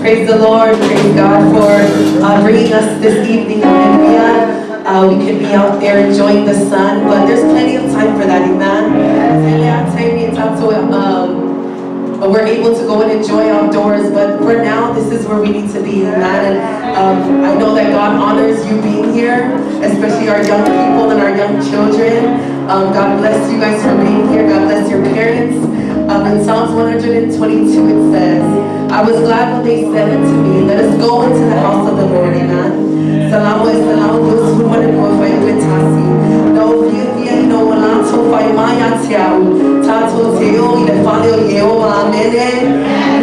Praise the Lord. Praise God for bringing us this evening. Hallelujah. We could be out there enjoying the sun, but there's plenty of time for that. Amen. We're able to go and enjoy outdoors, but for now, this is where we need to be. Amen. And I know that God honors you being here, especially our young people and our young children. God bless you guys for being here. God bless your parents. In Psalms 122, it says, "I was glad when they said unto me, 'Let us go into the house of the Lord.'" Amen. Salamo e salamo Dios humana ko fai tasi. No fia fia no walato fai maya tiau. Tato teo i le fale o Ieova. Amen.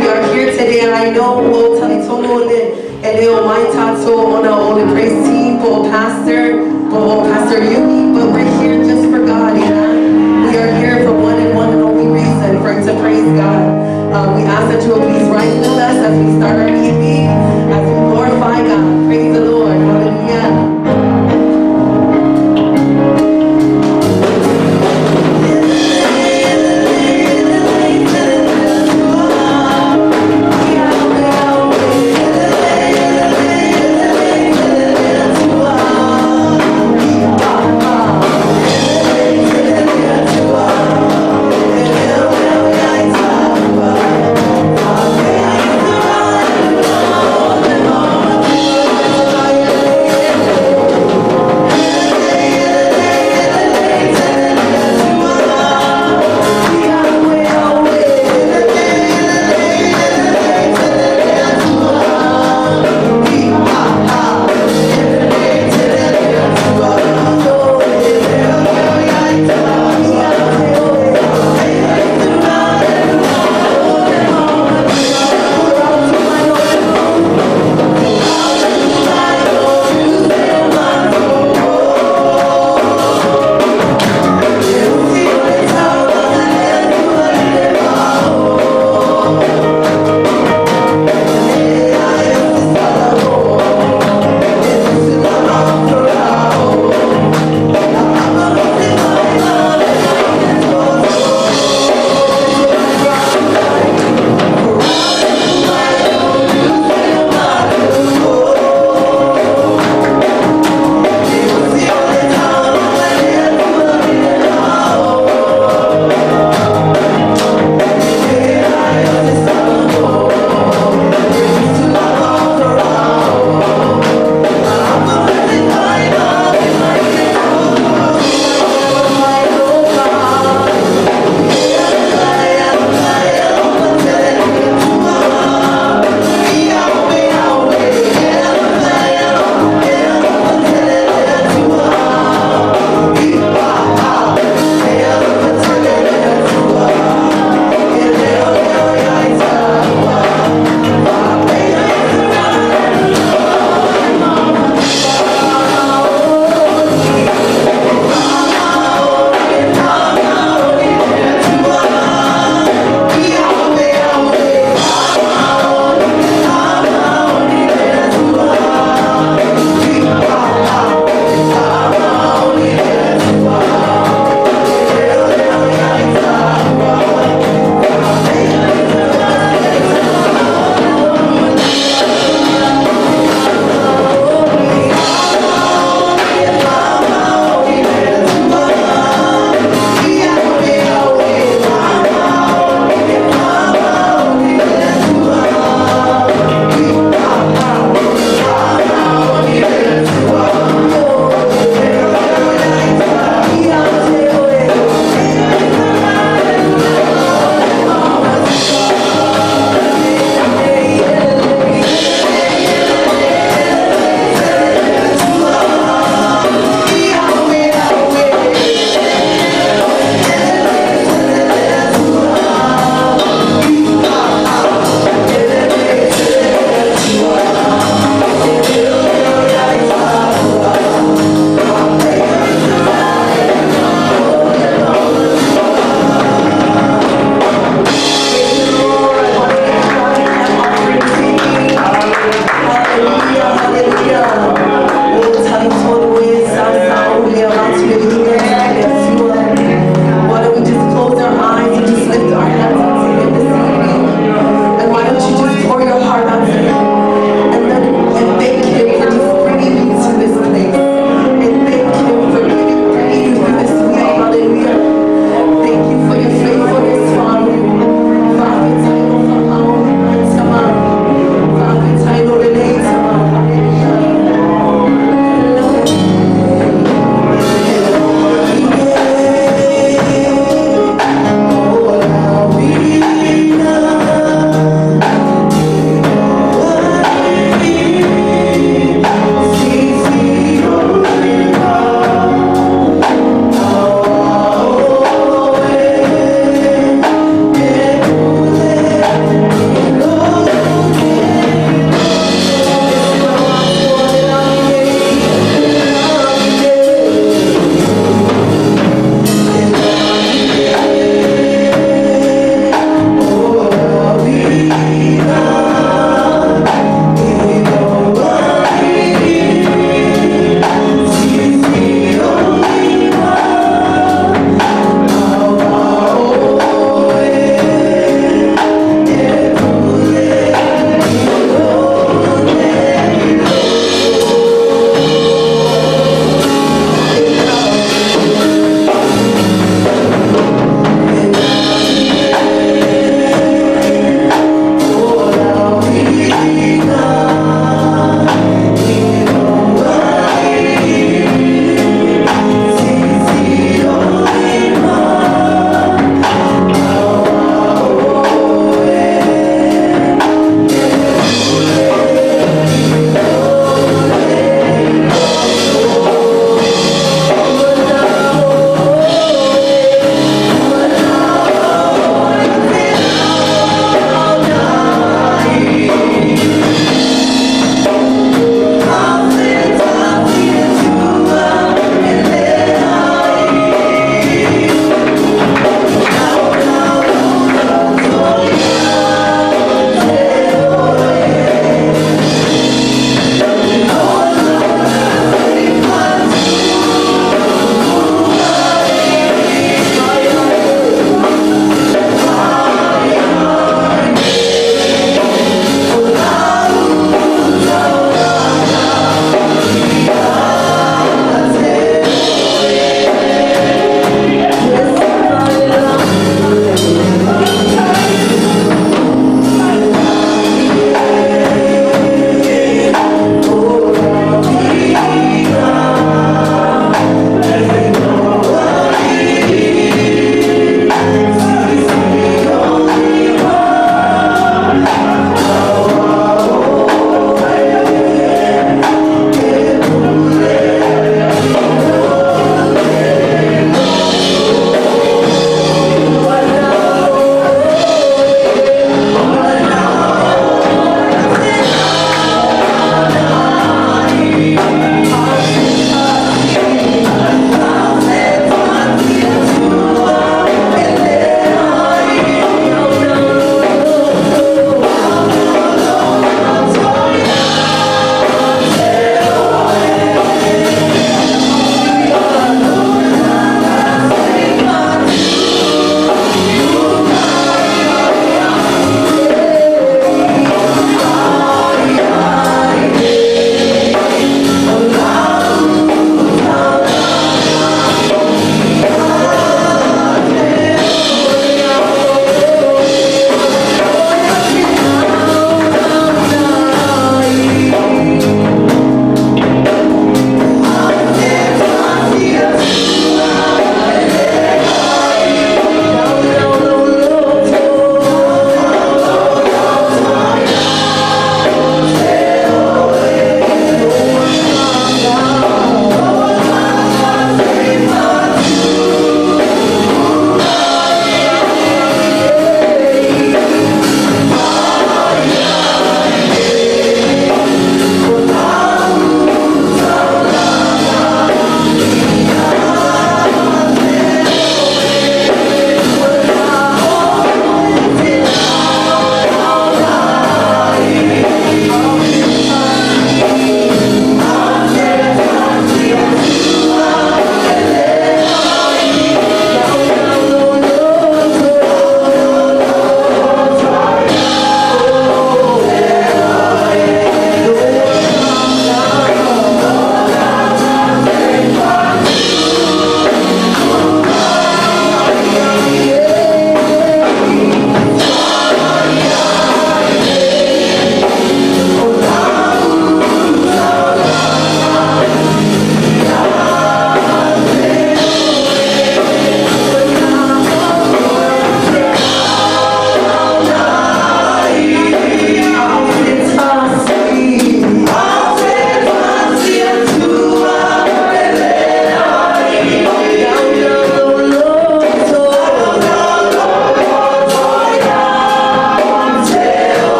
We are here today, and I know o talitono le ele o mai tato ona o le praise team, po pastor, po Pastor Yuki, but we're here just for God. Amen. We are here for one and one and only reason, for to praise God. We ask that you will please rise with us as we start our evening, as we glorify God. Praise the Lord. Hallelujah.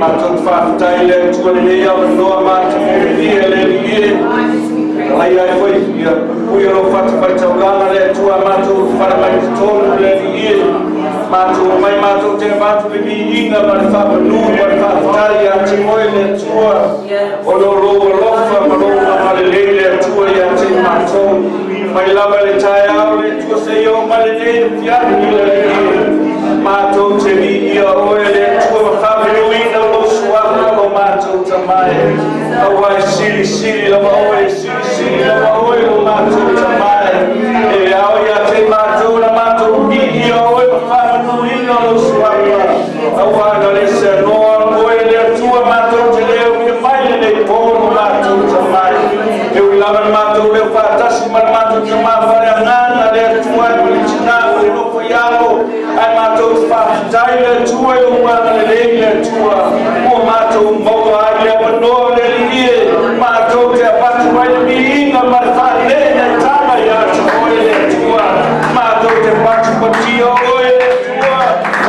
Matou faafetai le Atua lenei avanoa matagofie le Alii e. Alai ai foi ia puipuia lou fatafaitaulaga le Atua matou fale mai totonu le Alii e. Matou omai matou te avatu le viiga ma le faamanu ma le faafetai ia te oe le Atua, ona o lou alofa ma lou agalelei le Atua ia te matou. Mai lava i le taeao le Atua seia oo mai lenei afiafi le Alii e. Matou te viia oe le Atua ma faamanuina lou suafa lo matou Tama e. Aua e silisili lava oe, silisili lava oe lo matou Tama e. E ao ia te matou na matou viia oe ma faamanuina lou suafa. Aua na le seanoa oe le Atua matou te le umia mai lenei po lo matou Tama e. E ui lava na matou leo faatasi ma le matou Tama faaleagaga le Atua e ma le tina ma le nofo i alo, ae matou faafetai le Atua i lou agalelei le Atua ua matou maua ai le avanoa le Alii e matou te avatu ai le viiga ma le faanenetaga ia te oe le Atua. Matou te patipatia oe le Atua,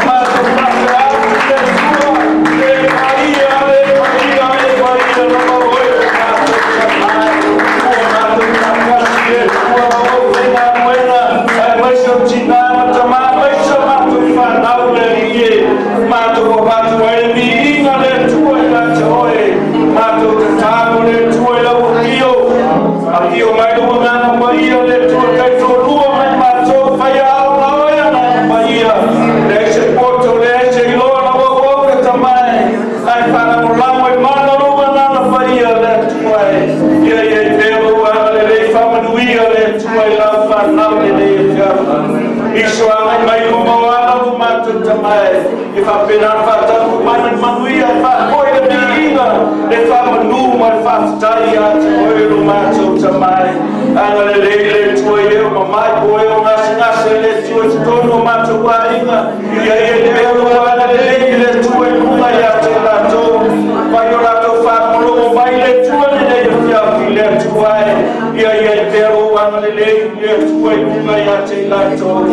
matou faafeau le Atua, e paia e paia e paia lava oe lo matou Tama e. Ua matou faatasi le Atua ma ou faigaluega, aemaise o tina ma tama, aemaise o matou fanau le Alii e. Matou avatu ai le viiga le Atua ia te oe. Matou tatalo le Atua i lau afio, afio mai lou Agaga Paia le Atua, taitoalua mai matou, faia ao la oe Agaga Paia. Leai se poto, leai se iloa lau auauna Tama e, ae faalagolago i mana lou Agaga Paia le Atua e. Ia i ai pea lou agalelei faamanuia le Atua i lau fanau lenei afiafi. Iso agai mai luma o ala lo matou Tama e, e faapena ona faataunuu mai ma le manuia, e faafoi le viiga, le faamanu ma le faafetai ia te oe lo matou Tama e. Agalelei le Atua i e o mamai po e o gasegase le Atua i totonu o matou aiga, ia i ai pea lou agalelei le Atua i luga ia te latou. Fai o latou faalogologo mai le Atua lenei afiafi le Atua e, ia i ai pea lou agalelei le Atua i luga ia te latou.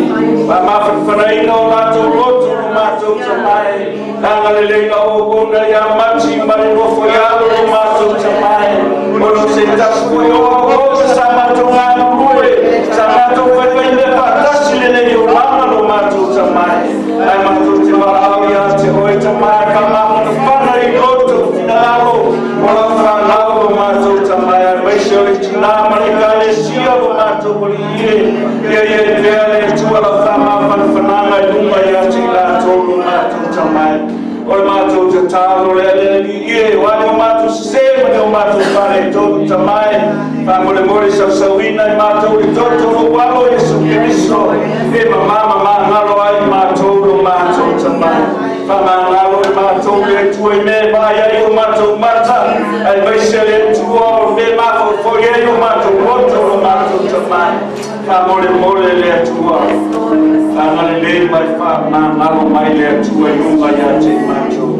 Faamafanafanaina o latou loto lo matou Tama e, agalelei lau auauna ia Mati ma le nofo i alo lo matou Tama e, ona o se tasi foi o auauna sa matou galulue, sa matou faifaimea faatasi lenei olaga lo matou Tama e, ae matou te valaau ia te oe Tama e, faamafanafana i loto finagalo o lau fanau lo matou Tama e, aemaise o le tina ma le Ekalesia lo matou Alii e. Ia i ai pea le Atua lau faamafanafanaga i luga ia te i latou lo matou Tama e. O le matou tatalo lea le Alii e, o a ni o matou sese ma ni o matou faaletonu Tama e, faamolemole sausauina i matou i toto lou alo Iesu Keriso e mama mamagalo ai matou lo matou Tama e. Faamagalo i matou le Atua i mea e vaai ai o matou mata, aemaise le Atua o mea mafaufau ai o matou loto lo matou Tama e. Faamolemole le Atua, agalelei mai faamagalo mai le Atua i luga ia te i matou.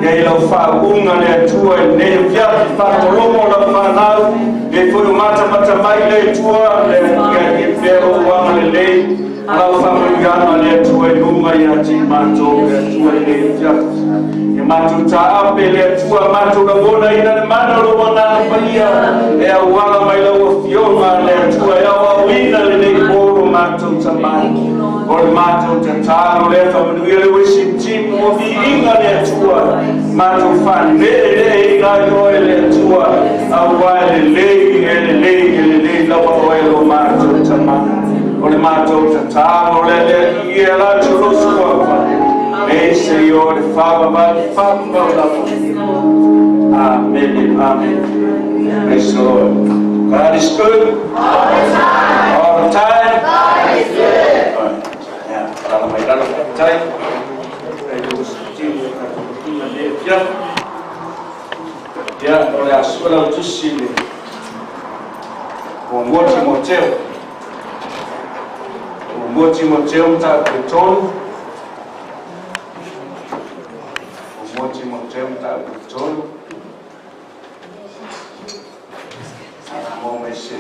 Ia i lau faauuga le Atua i lenei afiafi, faatologo lau fanau, e foi o matamata mai le Atua, le ia i pea lou agalelei, lau faamanuiaga le Atua i luga ia te i matou le Atua i lenei afiafi. Ia matou taape le Atua, matou lagonaina le mana o lou Agaga Paia, e auala mai lau afioga le Atua, e auauina lenei po lo matou Tama e. O le matou tatalo lea, faamanuia le worship team ua viiga le Atua, matou faaneeneeina ai oe le Atua, aua e lelei, e lelei, e lelei lava oe lo matou Tama. O le matou tatalo lea le Alii e ala atu lou suafa, e se i o le faavavau faavavau lava. Amen, amen. Praise the Lord. God is good. All the time. All the time. God is good. Yeah, alala mai lalo faafetai. Faafetai le worship team o tatou matina nei afiafi. Ia, o le a sua lau tusi le 1 Timoteo. 1 Timoteo mataupu e 3. 1 Timoteo mataupu e 3. Mo mai se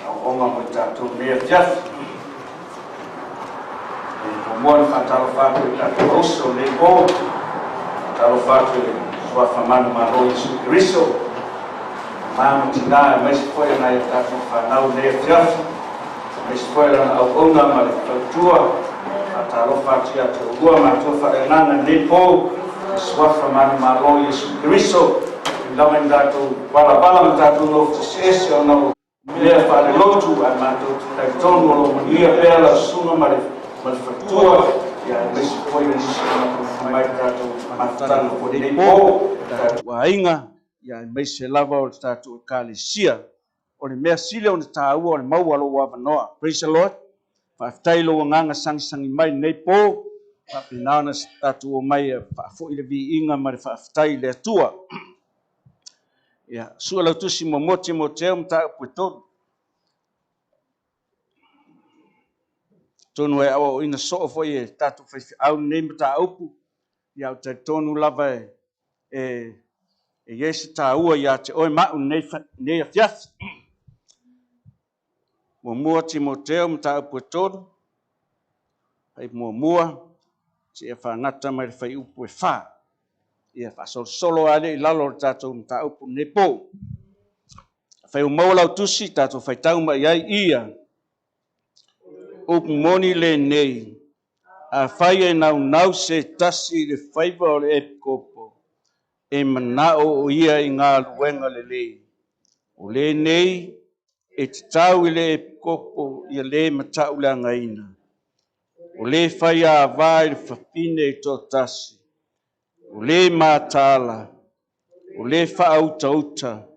aoaoga mo i tatou nei afiafi. E muamua ona faatalofa atu i tatou auso lenei po. Faatalofa atu i le Suafa manumalo Iesu Keriso, tama ma tina aemaise foi o nai a tatou fanau i lenei afiafi, aemaise foi o lana auauna ma le faletua. Faatalofa atu ia te oulua matua faaleagaga i lenei po i le Suafa manumalo Iesu Keriso, e ui lava ina tatou valavala ma tatou nofo eseese ona o mea faalelotu, ae matou te talitonu o lo o manuia pea lau susuga ma le ma le faletua, ia aemaise foi o nisi o matou mai le tatou mafutaga foi lenei po, le tatou aiga, ia aemaise lava o le tatou Ekalesia. O le mea sili ona taua o le maua o lou avanoa. Praise the Lord. Faafetai i lou agaga sagisagi mai i lenei po, faapena ona tatou omai e faafoi le viiga ma le faafetai i le Atua. Ia, sue lau tusi muamua Timoteo mataupu e 3. Atonu e aoaoina soo foi e tatou faifeau lenei mataupu, ia ou te talitonu lava e, e, e i ai se taua ia te oe ma au lenei, lenei afiafi. Muamua Timoteo mataupu e 3, fai muamua, seia faagata mai le fuaiupu e 4. Ia faasolosolo lava lea i lalo o le tatou mataupu lenei po. Afai ua maua lau tusi, tatou faitau mai ai ia. Upu moni lenei, afai e naunau se tasi i le faiva o le epikopo, e manao o ia i galuega lelei. O lenei e tatau i le epikopo ia le matauleagaina, o le faiava i le fafine e toatasi, o le mataala, o le faautauta,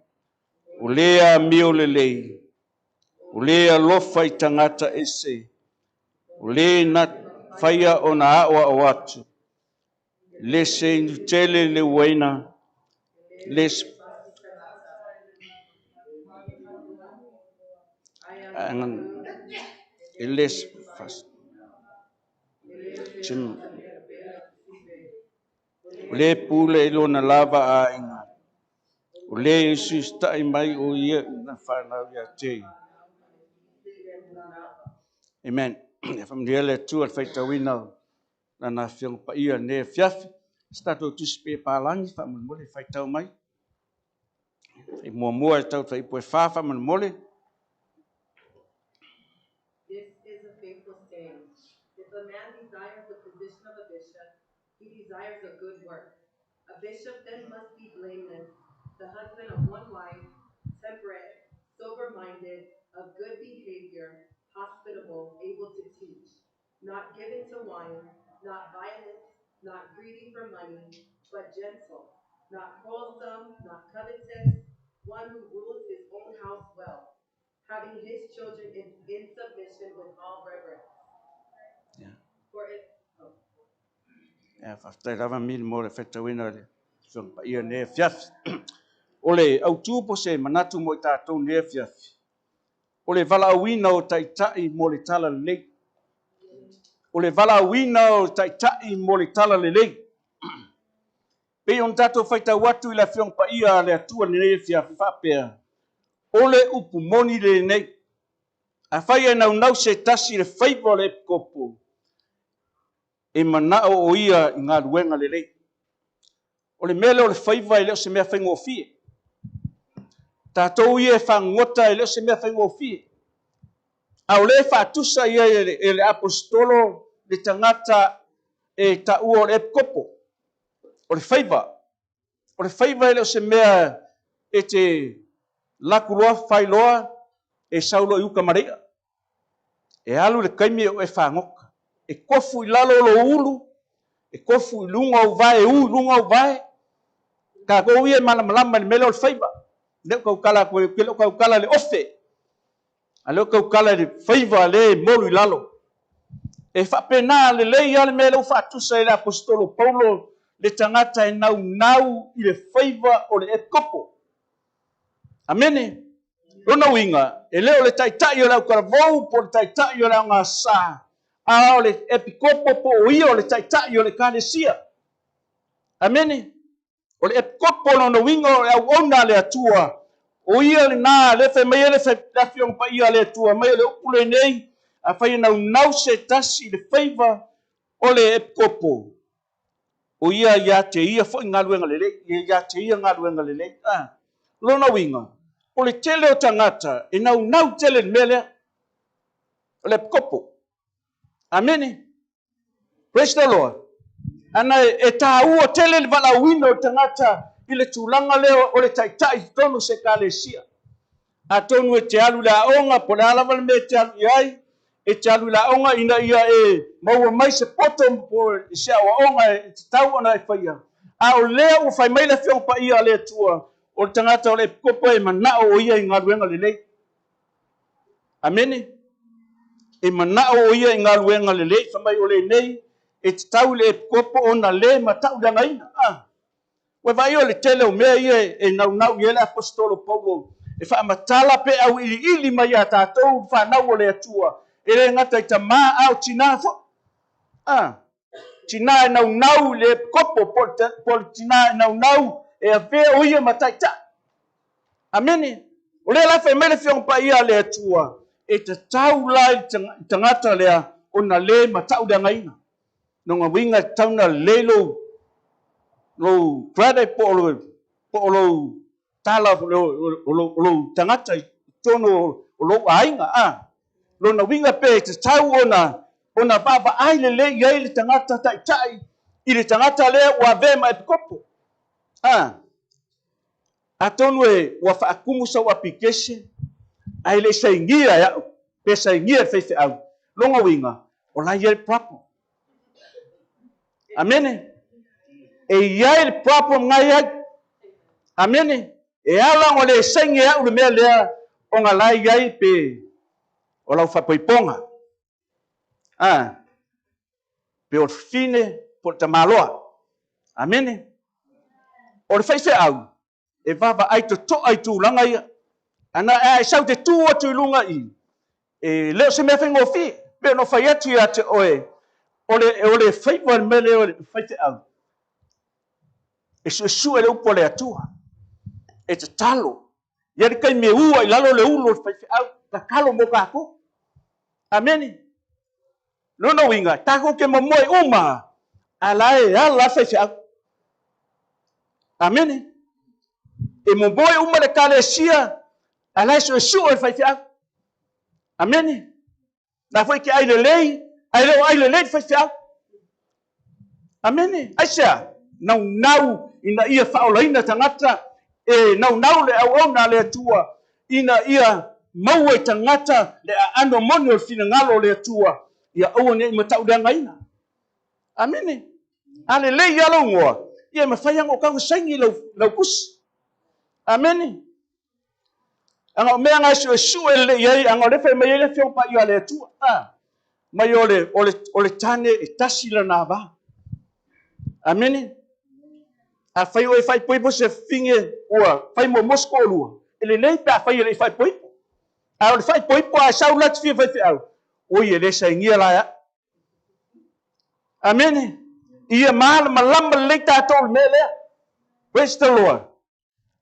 o le amio lelei, o le alofa i tagata ese, o le na faia ona aoao atu, le seinu tele le uaina, le e le O le pule i lona lava aiga, o le usiusitai mai o ia i lana fanau ia te ia. Amen. Ia faamanuia le Atua i le faitauina o Lana Afioga Paia i lenei afiafi. Se tatou tusi pepa lagi faamolemole e faitau mai. Fai muamua e tau fuaiupu e 4 faamolemole. This is a faithful saying. If a man desires the position of a bishop, he desires a good work. A bishop then must be blameless, the husband of one wife, temperate, sober-minded, of good behavior, hospitable, able to teach, not given to wine, not violent, not greedy for money, but gentle, not quarrelsome, not covetous, one who rules his own house well, having his children in submission with all reverence. For if, oh. Ia, faafetai lava Mili mo le faitauina o le Afioga Paia i lenei afiafi. O le autu po o se manatu mo i tatou i lenei afiafi, o le valaauina o Taitai mo le Talalelei. O le valaauina o Taitai mo le Talalelei. Pei ona tatou faitau atu i le Afioga Paia a le Atua i lenei afiafi faapea, o le upu moni lenei, afai e naunau se tasi i le faiva o le epikopo, e manao o ia i galuega lelei. O le mea lea o le faiva e le o se mea faigofie. Tatou ia e fagogota e le o se mea faigofie. A o lea e faatusa ia e le aposetolo le tagata e taua o le epikopo, o le faiva. O le faiva e le o se mea e te laku loa fai loa e sau loa i uka ma le i'a. E alu le taimi e oo e fagota. E tofu i lalo o lou ulu, e tofu i luga o ou vae, e u i luga o ou vae. Tatou ia e malamalama i le mea lea o le faiva. Lea ou tautala atu ai, ou te le o tautala i le ofe, a o lea ou tautala i le faiva lea e molu i lalo. E faapena lelei lava le mea lea ua faatusa e le Aposetolo Paulo le tagata e naunau i le faiva o le epikopo. Amene. Lona uiga, e le o le taitai o le autalavou po o le taitai o le aogasa, a o le epikopo po o ia o le taitai o le Ekalesia. Amene. O le epikopo lona uiga o le auauna a le Atua, o ia lena, lea fai mai ai le Afioga Paia a le Atua mai o le upu lenei, afai e naunau se tasi i le faiva o le epikopo, O ia ia te ia foi galuega lelei, ia ia te ia galuega lelei. A. Lona uiga, o le tele o tagata e naunau tele i le mea lea, o le epikopo. Amene. Praise the Lord. Ana e taua tele le valaauina o le tagata i le tulaga lea o le taitai i totonu o se ekalesia. Atonu e te alu i le aoga, po o le a lava le mea e te alu i ai, e te alu i le aoga ina ia e maua mai se poto po o se aoaoga e tatau ona e faia. A o lea ua fai mai le Afioga Paia a le Atua, o le tagata o le epikopo e manao o ia i galuega lelei. Amene. E manao o ia i galuega lelei, fai mai o lenei e tatau i le epikopo ona le matauleagaina. Ah. Ua vaai o le tele o mea ia e naunau i ai le Aposetolo Paulo e faamatala pe auiliili mai iā tatou fanau o le Atua, e le gata i tamā a o tinā foi. A, tinā e naunau i le epikopo po o le tinā e naunau e avea o ia ma taitai. Amene. O lea la fai mai le Afioga Paia a le Atua, e tatau la i le tagata lea ona le matauleagaina. Lona uiga e tatau ona lelei lou, lou credit po o lou, po o lou tala o lou, o lou tagata i totonu o lou aiga. A. Lona uiga pe tatau ona, ona vaavaai lelei i ai le tagata taitai i le tagata lea ua avea ma epikopo. A. Atonu e ua faatumu sau application ae le i sainia e au pe sainia e le faifeau. Lona uiga, o la e i ai le problem. Amene. E i ai le problem na i ai. Amene. E ala ona le saini e au le mea lea ona la e i ai pe o lau faaipoipoga. A. Pe o le fafine po o le tamaloa. Amene. O le faifeau, e vaavaai totoa i tulaga ia. Ana a e sau te tu atu i luga i, e le o se mea faigofie. Pei ona fai atu ia te oe, o le, o le faiva le mea lea o le faifeau, e suesue le upu a le Atua, e tatalo. Ia le taimi e ua i lalo le ulu o le faifeau, tatalo mo tatou. Amene. Lona uiga, tatou te momoe uma, a la e ala le faifeau. Amene. E momoe uma le ekalesia, a la e suesue le faifeau. Amene. La foi ke ai lelei, ae le o ai lelei le faifeau. Amene. Aisea? Naunau ina ia faaolaina tagata, e naunau le auauna a le Atua ina ia maua i tagata le aano moni o le finagalo o le Atua, ia aua ne i matauleagaina. Amene. A lelei lava lou igoa, ia e mafai lava ona ou tago saini i lau tusi. Amene. Aga o mea na e suesue lelei i ai, aga o lea e fai mai ai le Afioga Paia a le Atua, a, mai o le, o le, o le tane e tasi lana va. Amene. Afai oe e faaipoipo se fafine ua fai muamua se toalua, e lelei pe afai e le i faaipoipo. A o le faaipoipo a e sau la te fia faifeau, oi e le sainia la e au. Amene. Ia malamalama lelei tatou i le mea lea. Praise the Lord.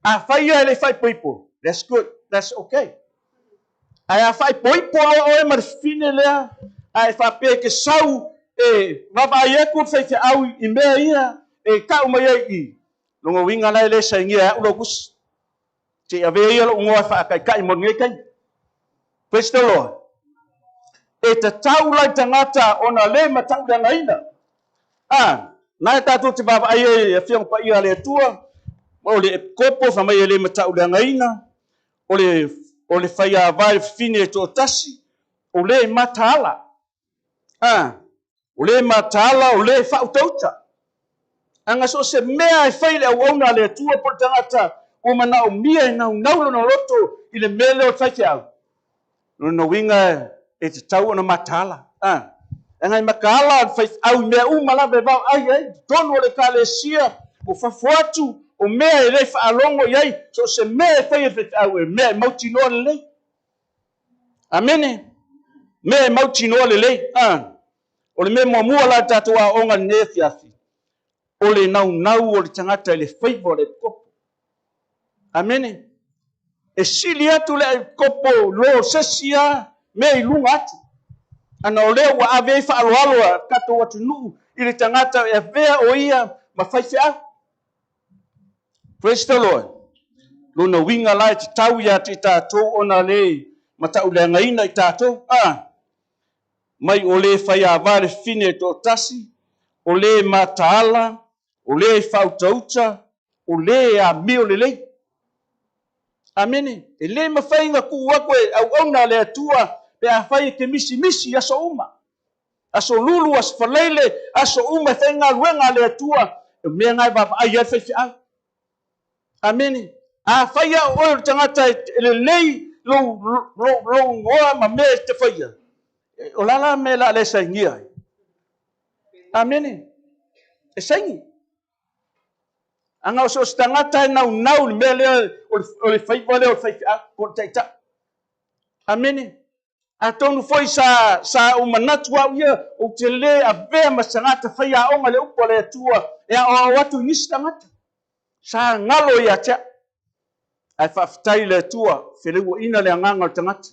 Afai ia e le i faaipoipo, that's good, that's okay. Ae a faaipoipo loa oe ma le fafine lea, a e faapea e te sau e vaavaai atu le faifeau i mea ia e tau mai ai i i, lona uiga la e le sainia e au lou tusi. Se i avea ia lou igoa e faataitai mo lenei taimi. Praise the Lord. E tatau la i tagata ona le matauleagaina. A, na e tatou te vaavaai ai i Afioga Paia a le Atua, o le epikopo fai mai e le matauleagaina, o le, o le faiava i le fafine e toatasi, o le mataala. A, o le mataala, o le faautauta. Aga so o se mea e fai i le auauna a le Atua po o le tagata ua manaomia e naunau lona loto i le mea lea o le faifeau, lona uiga e tatau ona mataala. A, aga e mataala le faifeau i mea uma lava e vaoai ai i totonu o le Ekalesia, o fafo atu, o mea e le faalogo i ai, so o se mea e fai e le faifeau, e mea e mautinoa lelei. Amene. Mea e mautinoa lelei. A, o le mea muamua la i le tatou aoaoga i lenei afiafi, o le naunau o le tagata i le faiva o le epikopo. Amene. E sili atu le epikopo lo se isi lava mea i luga atu. Ana o lea ua ave ai faaaloalo a le tatou atunuu i le tagata e avea o ia ma faifeau. Praise the Lord. Lona uiga la e tatau ia te i tatou ona le matauleagaina i tatou, a mai o le faiava le fine e toatasi, o le mataala, o le faautauta, o le amio lelei. Amene. E le mafai ona tuu atu e auauna a le Atua pe afai e te misimisi i aso uma. Aso Lulu, Aso Faraile, aso uma e faigaluega a le Atua, o mea na e vaavaai ai le faifeau. Amene. Afai lava o oe o le tagata e lelei lou, lou, lou igoa ma mea e te faia, o la la mea o le a le sainia ai. Amene. E saini. Ana o so o se tagata e naunau i le mea lea o le faiva lea o le faifeau po o le taitai. Amene. Atonu foi sa, sa ou manatu au ia, ou te lē avea ma se tagata faiaoga i le upu a le Atua e aoao atu i nisi tagata. Sa galo ia te au. Ae faafetai i le Atua, feleuaina le agaga o le tagata.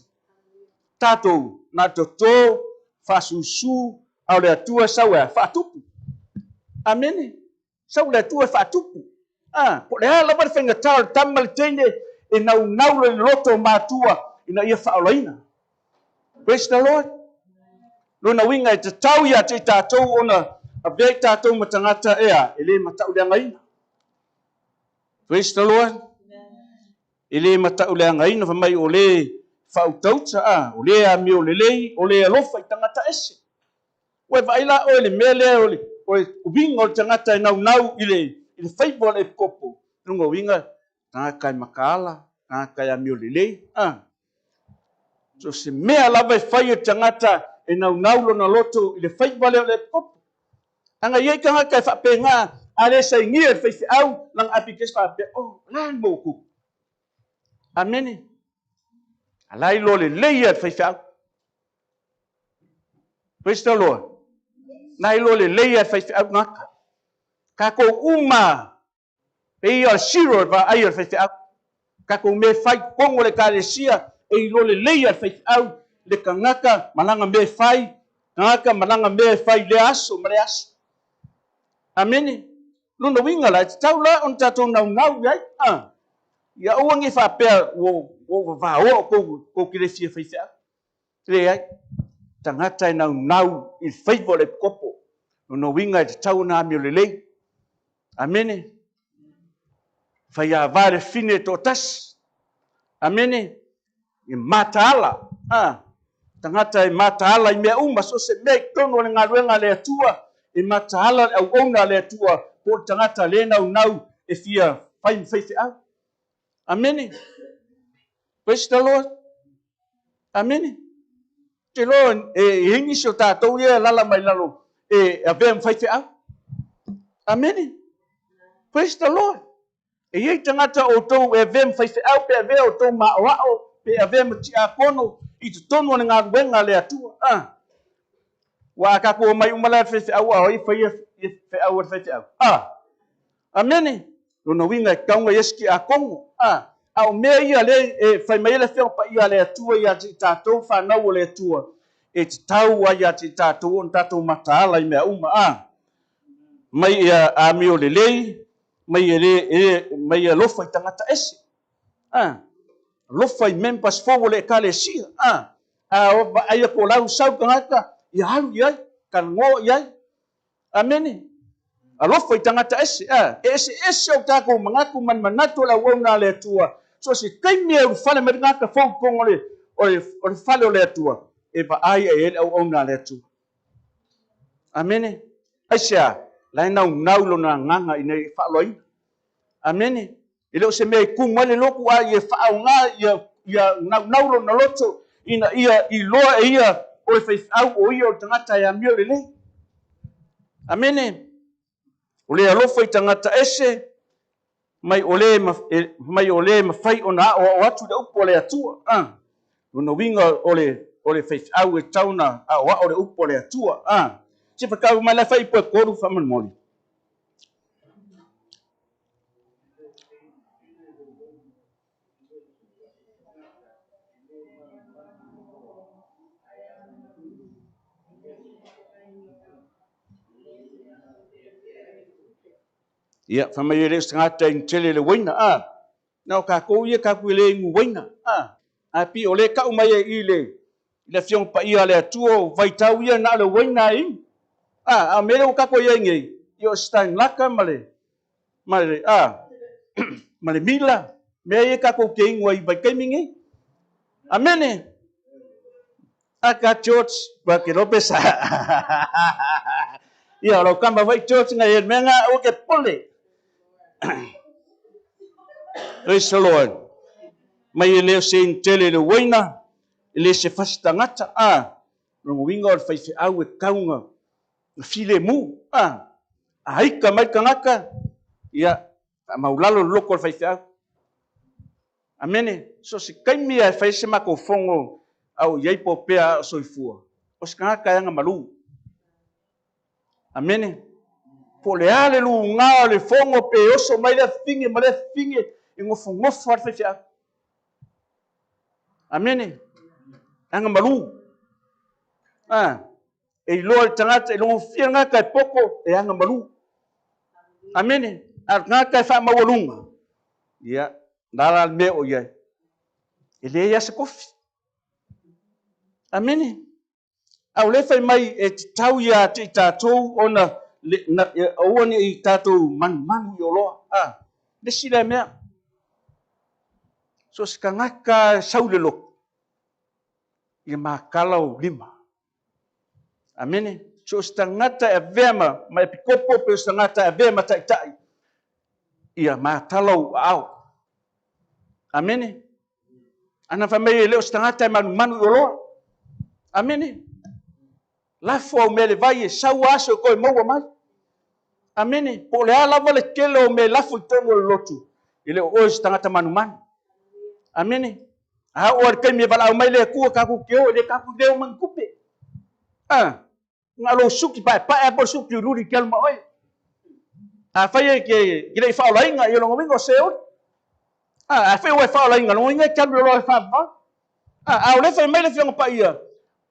Tatou, na toto, faasusu, a o le Atua e sau e a? Faatupu. Amene. Sau le Atua e faatupu. A, po o le a lava le faigata o le tama ma le teine e naunau le loto o matua ina ia faaolaina. Praise the Lord. Lona uiga e tatau ia te i tatou ona avea i tatou ma tagata ea e le matauleagaina. Praise the Lord. E le matauleagaina fai mai o le faautauta, a, o le amio lelei, o le alofa i tagata ese. Ua e vaai la oe i le mea lea o le uiga o le tagata e naunau i le i le faiva o le epikopo, lona uiga, tagata e mataala, tagata e amio lelei, a. So se mea lava e fai e le tagata e naunau lona loto i le faiva lea o le epikopo. Ana i ai tagata e faapena, a le sainia e le faifeau lana application faapea, oh, o le a le mea ua tupu? Amene. A la iloa lelei ia e le faifeau. Praise the Lord. Na iloa lelei e faifeau tagata. Tatou uma, pei o le zero e vaai o le faifeau. Tatou mea fai totonu o le ekalesia, e iloa lelei e le faifeau le tagata ma lana mea e fai, tagata ma lana mea e fai i lea aso ma lea aso. Amene. Lona uiga la, e tatau la ona tatou naunau i ai. A. Ia aua ne i faapea ua ua vavaoa outou tou te le fia faifeau. Leai, tagata e naunau i le faiva o le epikopo. Lona uiga e tatau ona amio lelei. Amene. Faiava le fine e toatasi. Amene. E mataala. A, tagata e mataala i mea uma, so o se mea i totonu o le galuega a le Atua, e mataala le auauna a le Atua, po o le tagata le naunau e fia fai ma faifeau. Amene. Praise the Lord. Amene. Ou te iloa e i ai nisi o tatou ia e alaala mai lalo e avea ma faifeau. Amene. Praise the Lord. E i ai tagata o outou e avea ma faifeau pe avea outou ma aoao pe avea ma tiakono i totonu o le galuega a le Atua. Ah. Ua a tatou omai uma la e le faifeau a o ai e faia feau a le faifeau? Ah. Amene! Lona uiga e tatau ona i ai se tiakono. A, a o mea ia lea e fai mai ai le Afioga Paia a le Atua ia te i tatou, fanau o le Atua, e tatau ai ia te i tatou ona tatou mataala i mea uma. A, mai ia amio lelei, mai e le, e, mai e alofa i tagata ese. A, alofa i members fou o le Ekalesia. A, a vaai atu o la ua sau tagata, ia alu i ai, talanoa i ai. Amene. Alofa i tagata ese, a. E eseese o tatou manatu ma ni manatu o le auauna a le Atua. So se taimi e ulufale mai le tagata fou i totonu o le, o le, o le fale o le Atua, e vaai e ai le auauna a le Atua. Amene. Aisea? La e naunau lona agaga ina ia faaaloaina. Amene. E le o se mea e tumu ai le lotu, a ia faaaoga ia, ia naunau lona loto ina ia iloa e ia o le faifeau o ia o le tagata e amio lelei. Amene. O le alofa i tagata ese, mai o le, mai o le mafai ona aoao atu i le upu a le Atua. A. Lona uiga o le, o le faifeau e tatau ona aoao le upu a le Atua. A. Se whakau mai la whai i poe koru whamanmoli. Ia, fai mai e le o se tagata inu tele i le uaina, a. Na o tatou ia tatou te le inu uaina, a. Ae pei o lea e tau mai ai i i le, i le Afioga Paia a le Atua, o vaitau ia na o le uaina e inu. A, a o mea lea ua tatou i ai nei, ia o Steinlaka ma le, ma le, a, ma le mila, mea ia tatou te inu ai i vaitaimi nei. Amene. Aka George, ua ke lope sa. Ia, o lau kama foi George ngai e mea ngā aua ke pole. Praise the Lord. Mai e leo se inu tele le uaina, e le se fasi tagata, a, lona uiga o le faifeau e tau na filemu, a, a ika mai le tagata, ia, faamaulalo le loto o le faifeau. Amene. So se taimi lava e fai ai se matou fono a o i ai po o pea a o soifua, o se tagata e agamalu. Amene. Po o le a le luga o le fono pe oso mai lea fafine ma lea fafine, e nofonofo lava le faifeau. Amene. E agamalu. A, e iloa le tagata, e logofia le tagata e poto, e agamalu. Amene. A o le tagata e faamaualuga, ia, na la le mea o i ai, e leai lava se kofi. Amene. A o lea fai mai e tatau ia te i tatou ona le, na, aua ne i tatou manumanu i oloa. A, le isi lea mea. So se tagata e sau i le lotu, ia matala ou lima. Amene. So o se tagata e avea ma, ma epikopo pe o se tagata e avea ma taitai, ia matala ou aao. Amene. Ana fai mai e le o se tagata e manumanu i oloa. Amene. Lafo au mea i le vai e sau aso e toe maua mai. Amene. Po o le a lava le tele o mea e lafo i totonu o le lotu, e le o oe se tagata manumanu. Amene. A oo lava i le taimi e valaau mai le Atua tatou te o, e le tatou leo mai ni tupe. A, na o lou suki paepae lava po o le suki uliuli i te alu ma oe. Afai e te le i faaolaina, ia o lona uiga o se oli. A, afai ua e faaolaina, lona uiga e te alu i le oloa e faavavau. A, a o lea e fai mai le Afioga Paia,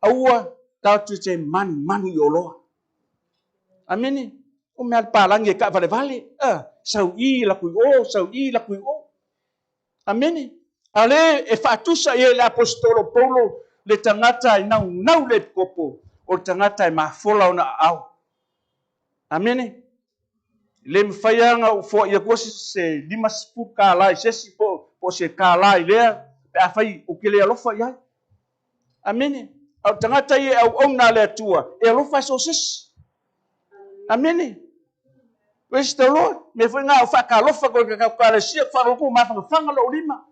aua tatou te manumanu i oloa. Amene. O mea a le palagi e taavalevale, a, sau i laku i o, sau i laku i o. Amene. A o lea e faatusa i ai le Aposetolo Paulo le tagata e naunau le epikopo, o le tagata e mafola ona aao. Amene. E le mafai lava ona ou foai atua se 50 kālā i se isi po o se kālā i lea pe afai ou te le alofa i ai. Amene. A o le tagata ia e auauna a le Atua, e alofa i so o se isi. Amene. Praise the Lord. Mea foi ngā o whaakalofa koe ka kaukalesia, wharoko mafangafaga lou lima.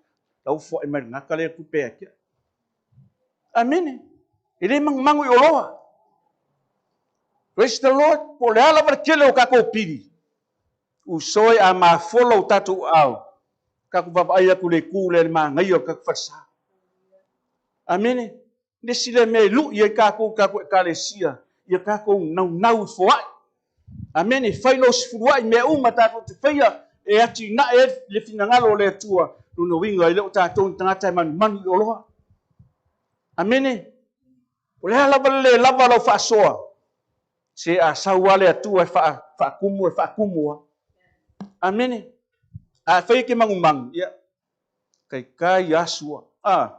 Lau foai mai le gata lea tupe ia te au. Amene. E le mangumangu i oloa. Praise the Lord. Po o le a lava le tele o tatou pili, usoe a mafola o tatou aao, tatou vaavaai atu i le itu lea i le manaia o le tatou falesa. Amene. Le isi lea mea e lui ai tatou i tatou Ekalesia, ia tatou naunau i foai. Amene. Fai lou sefuluai i mea uma tatou te faia e atinae ai le finagalo o le Atua, lona uiga e le o tatou ni tagata e manumanu i oloa. Amene. O le a lava le le lava o lau faasoa, se a sau lava le Atua e faatumu, e faatumu lava. Amene. A e fai e te manumanu, ia, kaikai asua. A.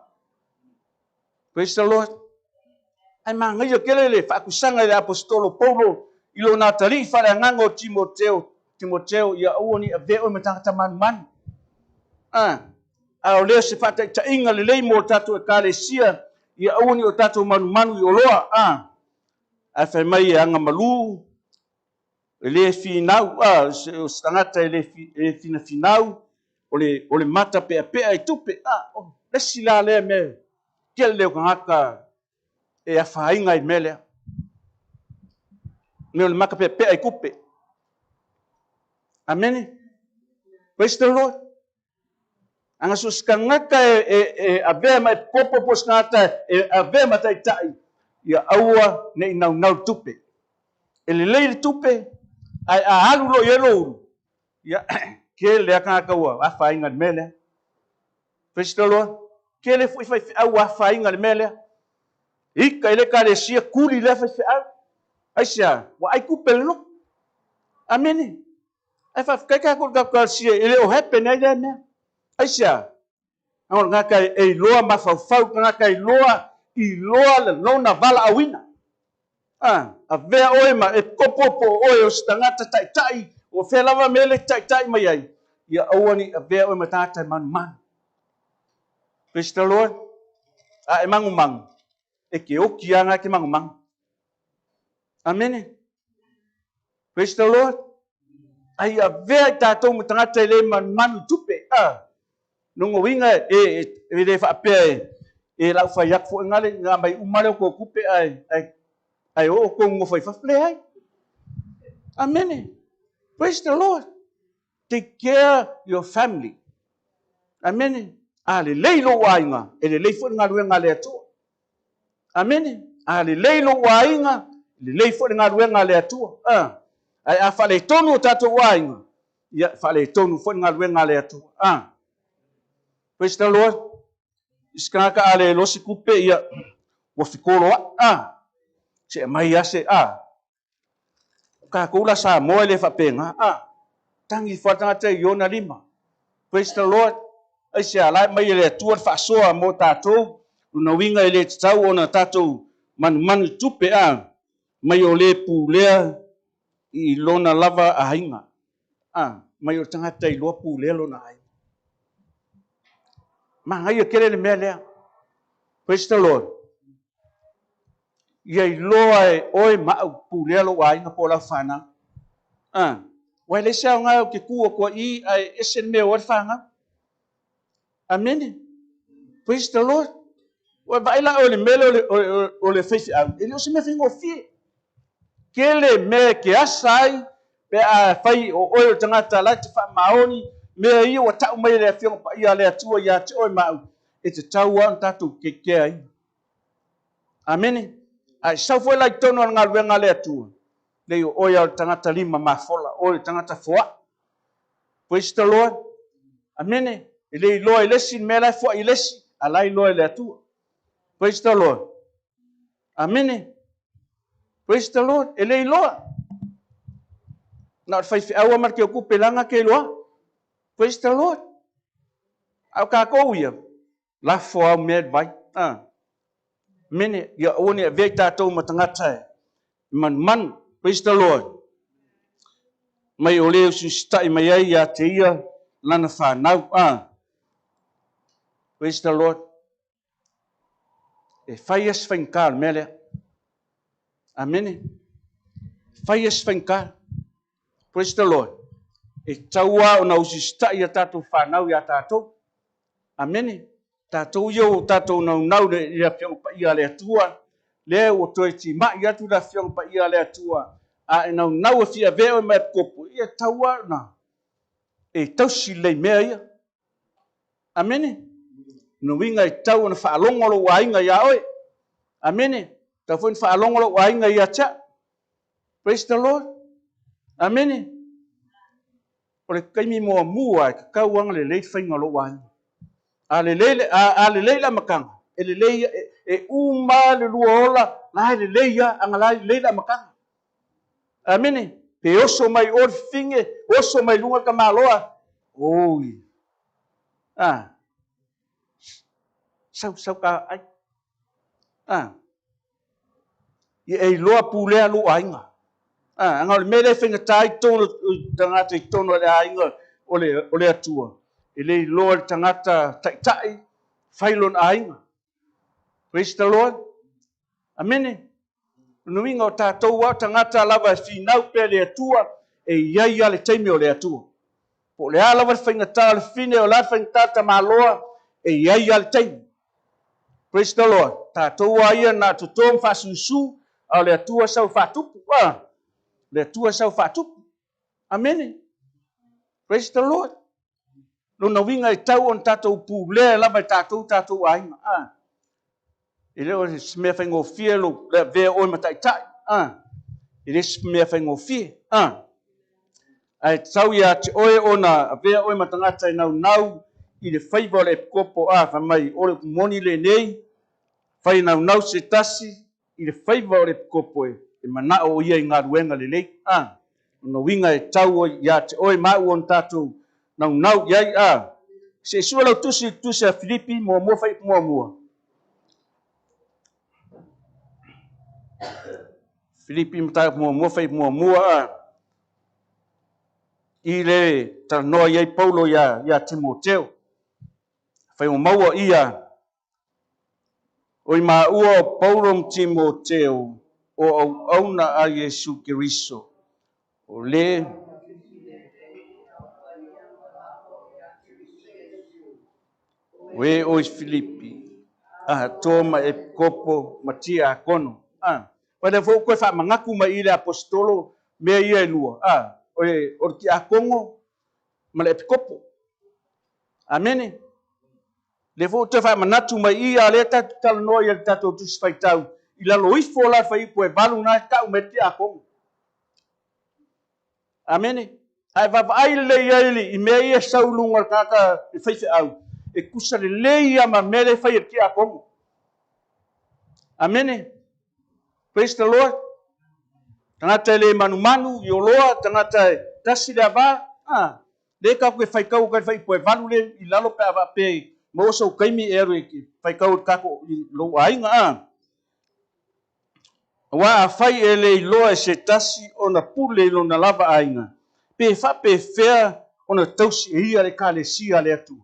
Praise the Lord. Ae manaia tele le faatusaga i le Aposetolo Paulo i lona atalii faaleagaga o Timoteo, Timoteo, ia aua ne i avea oe ma tagata manumanu. A. A o lea se faataitaiga lelei mo tatou Ekalesia, ia aua ne i o tatou manumanu i oloa. A. Ae fai mai e agamalu, e le finau, a, o se tagata e le finafinau, o le, o le mata peapea i tupe, a, o le isi la lea mea tele o tagata e afaina ai i le mea lea. Mea o le mata peapea i tupe. Amene? Praise the Lord. Ana so se tagata e avea ma epikopo po o se tagata e avea ma taitai, ia aua ne i naunau le tupe. E lelei le tupe, ae a alu loa i ai lou ulu, ia, tele lava tagata ua afaina i le mea lea. Praise the Lord. Tele foi faifeau ua afaina i le mea lea. Ika i le Ekalesia, kuli lea faifeau. Aisea? Ua ai tupe i le lotu. Amene. Ae faafetai tatou i le tatou Ekalesia e le o happen ai lea mea. Aisea? Leaga o le tagata e iloa mafaufau, le tagata e iloa, iloa le lona valaauina. A, avea oe ma epikopo po o oe o se tagata taitai, o fea lava mea le taitai mai ai, ia aua ne i avea oe ma tagata e manumanu. Praise the Lord. A e mangumangu, e te oki lava na e te mangumangu. Amene. Praise the Lord. Ai avea i tatou ma tagata e le manumanu i tupe. A, lona uiga e, e, e le faapea e, e lau fai atu foi ngale, nga mai uma lea o tou tupe ae, ae, ae oo tou nofo i fafo. Leai. Amene. Praise the Lord. Take care your family. Amene. A lelei lou aiga, e lelei foi le galuega a le Atua. Amene. A lelei lou aiga, lelei foi le galuega a le Atua. A. Ae a faaletonu o tatou aiga, ia faaletonu foi le galuega a le Atua. A. Praise the Lord. I se tagata a le losi tupe, ia, ua fetoloai. A. Se aumai lava se, a. O tatou la Samoa e le faapena. A, tagi ifo lava le tagata i ona lima. Praise the Lord. Aisea, la e aumai e le Atua le faasoa mo tatou, lona uiga e le tatau ona tatou manumanu i tupe, a, mai o le pulea i lona lava aiga. A, mai o le tagata iloa pulea lona aiga. Manaia tele le mea lea. Praise the Lord. Ia iloa e oe ma au pulea lou aiga po o lau fanau. A, ua e leai se aoga ou te tu atu ai i i ae ese le mea o ai le fanau. Amene. Praise the Lord. Ua vaai la oe i le mea lea o le faifeau, e le o se mea faigofie. Tele mea e te asa ai pe a fai o oe o le tagata la e te faamaoni mea ia ua tau mai e le Afioga Paia a le Atua ia te oe ma au, e tatau lava ona tatou kekeaina. Amene. A e sau foi la i totonu o le galuega a le Atua, leai o oe lava o le tagata lima mafola, o oe o le tagata foai. Praise the Lord. Amene. E le iloa e le isi le mea la e foai i le isi, a la e iloa e le Atua. Praise the Lord. Amene. Praise the Lord. E le iloa. Na o le faifeau lava ma le teutupe la na te iloa. Praise the Lord. A o tatou ia, Lafo au mea i le vai. A. Mene, ia aua ne i avea i tatou ma tagata e manumanu. Praise the Lord. Mai o le usiusita'i mai ai ia te ia lana fanau. A. Praise the Lord. E fai lava si faigata o le mea lea. Amene. E fai lava si faigata. Praise the Lord. E tatau lava ona usiusita'i a tatou fanau iā tatou. Amene. Tatou ia ua tatou naunau i le Afioga Paia a le Atua, lea ua toe timai atu le Afioga Paia a le Atua, a e naunau e fia avea oe ma epikopo, ia e tatau lava ona e tausi lelei mea ia. Amene. Lona uiga e tatau ona faalogo lou aiga iā oe. Amene. Tatau foi ona faalogo lou aiga ia te au. Praise the Lord. Amene. O le taimi muamua e tatau lava ona lelei le faiga o lou aiga. A lelei le, a, a lelei le amataga, e lelei, e, e uma le lua ola, la e lelei lava, ana la e lelei le amataga. Amene. Pe oso mai o le fifine, oso mai luga le tamaloa, oi. A, sau, sau ka ai. A, Ia e iloa pulea lou aiga. A, ana o le mea lea e faigata ai totonu o tagata i totonu o le aiga o le, o le Atua, e le iloa e le tagata taitai fai lona aiga. Praise the Lord. Amene. O le uiga o tatou lava o tagata lava e finau pea i le Atua, e i ai lava le taimi o le Atua. Po o le a lava le faigata o le fine, o le a le faigata o le tamaloa, e i ai lava le taimi. Praise the Lord. Tatou a ia na toto ma faasusu, a o le Atua sau faatupu. Ah, le Atua sau faatupu. Amene. Praise the Lord. Lona uiga e tau ona tatou pulea lava e tatou tatou aiga. Ah. E le o se mea faigofie lo le avea oe ma taitai. Ah. E le se mea faigofie. Ah. Ae tatau ia te oe ona avea oe ma tagata e naunau i le faiva o le epikopo, a, fai mai, o le upu moni lenei, fai e naunau se tasi i le faiva o le epikopo e manao o ia i galuega lelei. A, Lona uiga e tau ai ia te oe ma au ona tatou naunau i ai a. Se i sue lau tusi i le tusi a Filipi muamua fai muamua. Filipi mataupu muamua fai muamua a. I le talanoa i ai Paulo ia, ia Timoteo. Fai ua maua ia O i maua o Paulo ma Timoteo, o auauna a Iesu Keriso, o le. O e o i Filipi, atoa ma Epikopo ma Tiakono. A. Ua lea foi ua toe faamanatu mai i le Aposetolo mea ia e lua, a, o le, o le Tiakono ma le Epikopo. Amene. Lea foi ua toe faamanatu mai i a lea tatou talanoa i le tatou Tusi Faitau i lalo ifo la le fuaiupu e 8 na e tau mai le tiakono. Amene. Ae vaavaai lelei ai i mea ia e sau i luga o le tagata e faifeau, e tusa lelei lava ma mea lea e fai e le tiakono. Amene. Praise the Lord. Tagata e le manumanu i oloa, tagata e tasi le ava, ah, Le tatou te faitau atu ai le faiupu e 8 le i lalo pe a faapea e maua sou taimi e alu e faitau i le tatou i lou aiga a. Aua afai e le iloa e se tasi ona pule i lona lava aiga, pe faapefea ona tausi e ia le Ekalesia a le Atua?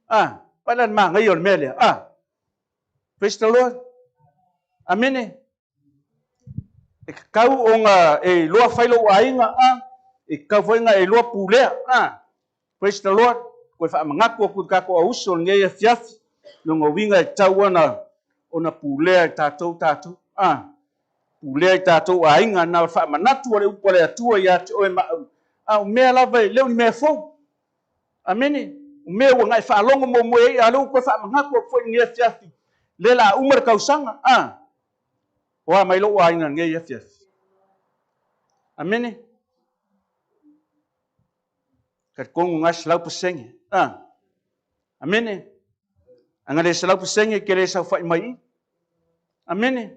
A, vaai la i le manaia o le mea lea, a. Praise the Lord. Amene. E tatau ona e iloa fai lou aiga, a, e tatau foi ona e iloa pulea, a. Praise the Lord. Toe faamanatu atu i le tatou auuso o lenei afiafi, lona uiga e tatau ona ona pulea e tatou tatou, a. Pulea i tatou aiga, na o le faamanatu a le upu a le Atua ia te oe ma au, a o mea lava e le o ni mea fou. Amene. O mea ua na e faalogo muamua i ai, a o lea ua toe faamanatu atu foi i lenei afiafi, lea o le a uma le tausaga, a. O a mai lou aiga lenei afiafi. Amene. Talitonu na 100%. A. Amene. Ana le 100% ke le saofai mai i. Amene.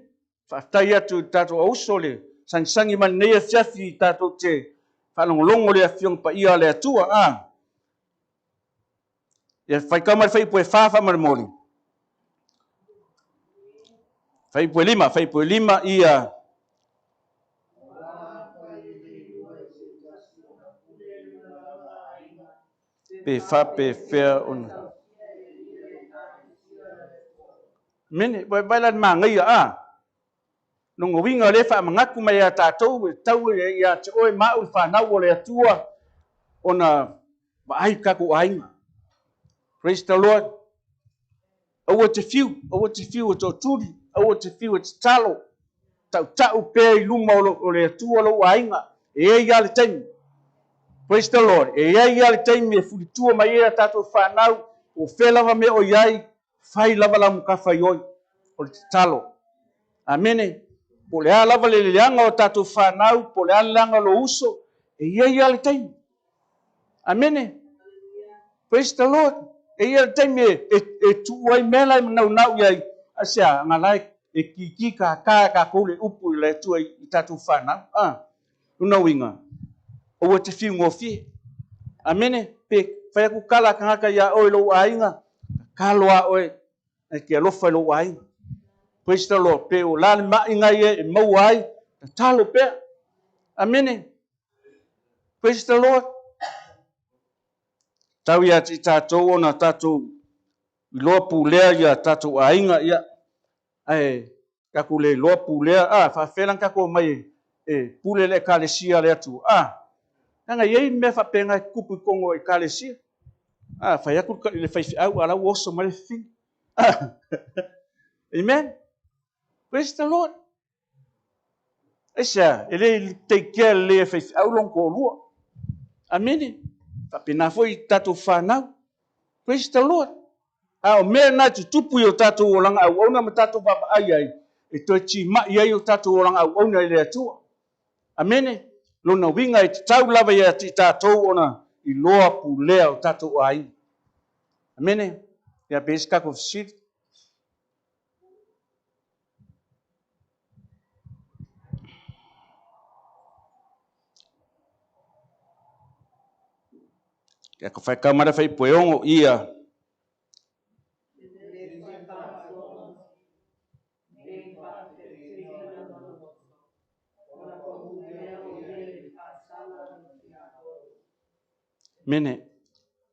Faafetai atu i le tatou auso le sagisagi mai lenei afiafi i tatou te faalogologo le Afioga Paia a le Atua. A. Ia faitau mai le fuaiupu e 4 faamolemole. Fuaiupu e 5, fuaiupu e 5 ia. Pe faapefea ona. Mene, vaai la le manaia, a. Lona uiga o lea e faamanatu mai ia tatou, e tatau ia te oe ma au le fanau o le Atua ona vaai i tatou aiga. Praise the Lord. Aua te fiu, aua te fiu e tootuli, aua te fiu e tatalo. Tautau pea i luma o le Atua lou aiga, e i ai lava le taimi. Praise the Lord. E i ai lava le taimi e fulitua mai ai a tatou fanau, po o fea lava mea o i ai, Fai lava la matafaioi o le tatalo. Amene. Po o le a lava le leaga o tatou fanau, po o le a le leaga o lou uso, e i ai lava le taimi. Amene. Praise the Lord. E i ai le taimi e, e, e tuu ai mea la e manaunau i ai, aisea, aga la e, e kiki kākā e kākou le upu i le Atua i, i tatou fanau. Ah. Lona uiga, aua te fiu gofie. Amene. Pe fai atu tala a tagata iā oe i lou aiga, tatalo a oe e te alofa i lou aiga. Praise the Lord. Pe o la le maʻi ia e maua ai, tatalo pea. Amene. Praise the Lord. Tau ia te i tatou ona tatou iloa pulea ia tatou aiga, ia, ae tatou le iloa pulea, a, faafefea la ona tatou omai e pule le Ekalesia a le Atua? A, leaga e i ai mea faapena e tutupu i totonu o Ekalesia. A, fai atu le faifeau, a la ua oso mai le fafine. Amen. Praise the Lord. Aisea, e le take care lelei e faifeau lona toalua. Amene. Faapena foi i tatou fanau. Praise the Lord. A o mea na e tutupu i o tatou olaga auauna ma tatou vaavaai ai, e toe timai ai o tatou olaga auauna i le Atua. Amene. Lona uiga e tatau lava ia te i tatou ona iloa pulea o tatou aiga. Amene. Ia pe i ai se tatou fesili. Ia ka whai kamara whai poeongo ia. Mene,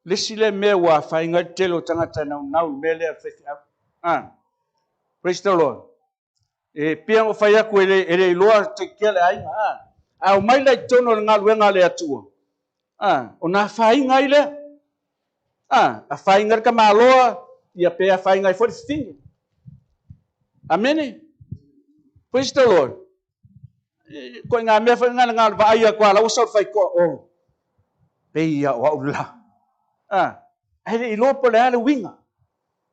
le isi lea mea ua afaina ai le tele o tagata naunau i le mea lea o le faifeau. Ah, praise the Lord. E pei ona fai atu e le, e le iloa take care le aiga. Ah, a omai la i totonu o le galuega a le Atua, ah, ona afaina ai lea. Ah, afaina le tamaloa, ia pe afaina ai foi le fafine. Amene. Praise the Lord. Koe ngā mea foi ngā ngā vaai a koa lau sau whai koa, oh, pei ia o au la. Ah, e le iloa po le a le uiga.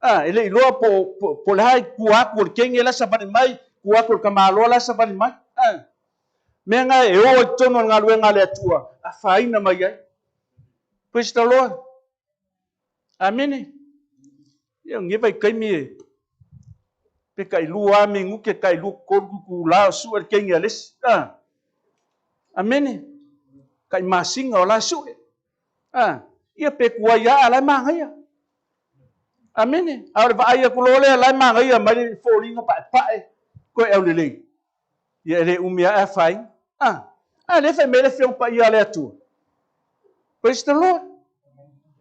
Ah, e le iloa po, po, po le a i kua atu o le kenge la savali mai, kua atu o le tamaloa la savali mai. Ah, mea ngā e o i totonu o le galuega a le Atua, afaina mai ai. Praise the Lord. Amene. Ia nge vai kaimi e pe kai lua a minute kai lua tolu kukula o sue le kenge a le isi. Ah. Amene. Kai masina o la sue. Ah. Ia pe kuai a la e manaia. Amene. A o le vaai atu loa lea la e manaia mai le foliga paepae koe aulelei. Ia e le umi ae afaina. Ah. A lea fai mai le Afioga Paia a le Atua. Praise the Lord.